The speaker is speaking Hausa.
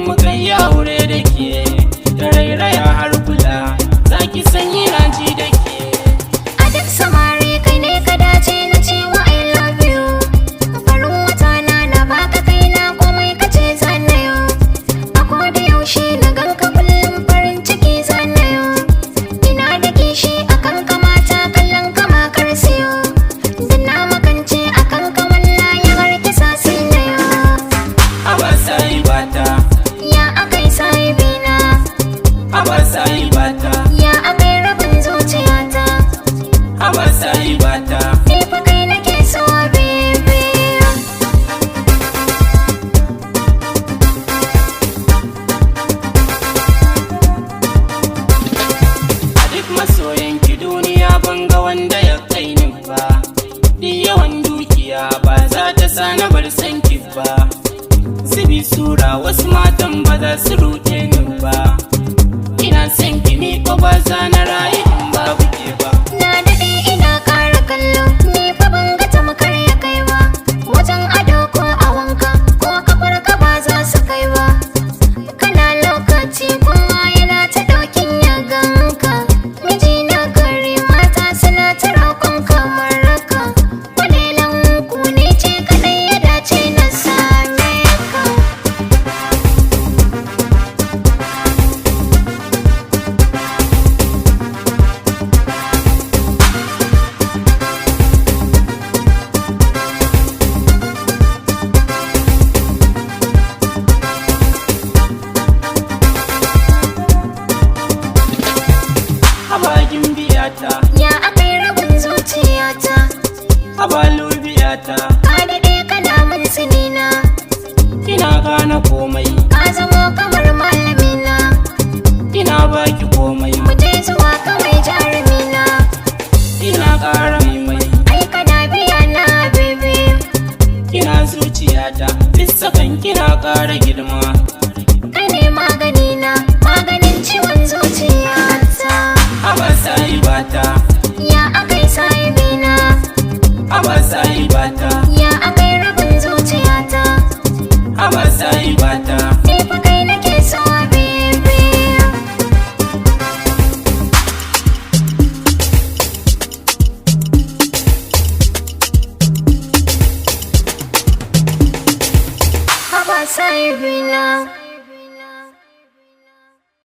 Muka yi aure da ke, da rairaya har kula, za ki san ina ji da ke. A duk samari kai ne ka dace na cewa I love you. Farin wata na na baka kaina, komai kace zanayo. A koda yaushe na ganka, kullum farin ciki zanayo. Ina da kishi akan kamata, kallon kama kar siyo. Da na makance akan kawallaye har kisa sai nayo. Haba sahibata. Ya akai sahibina? Haba sahibata. Ya akai rabin zuciyata? Haba sahibata. Ni fa kai nake so, baby. A duk masoyanki duniya ban ga wanda ya kai ni ba. Duk yawan dukiya ba za ta sa na bar sanki ba. Zubi sura, wasu matan ba za su ruɗe ni ba. Ina son ki, ni ko ba za na rayu in babu ke ba. Na daɗe ina ƙara kallo, ni fa ban ga tamkar ya kai ba. Wajen ado ko a wanka, ko kafar ka ba za su kai ba. Kana lokaci kowa yana ta ɗaukin ya ganka. Miji na gari, mata suna ta roƙon kamar ka. Kwalelan ku ne ce kaɗai ya dace na same ka. Haba gimbiyata. Ya akai rabin zuciyata? Haba lubiyata. Ka daɗe kana mun sinina. Kina gane komai. Ka zamo kamar malamina. Ina baki komai. Mu je zuwa kawai jarumina. Ina ƙara mai. Ai kana biya na, baby. Kina zuciyata, lissakan kina ƙara girma. Kai ne maganina, maganin ciwon zuciyata. Haba sahibata. Ya akai sahibina? Haba sahibata. Ya akai rabin zuciyata? Haba sahibata. Ni fa kai nake so, baby. Haba sahibina.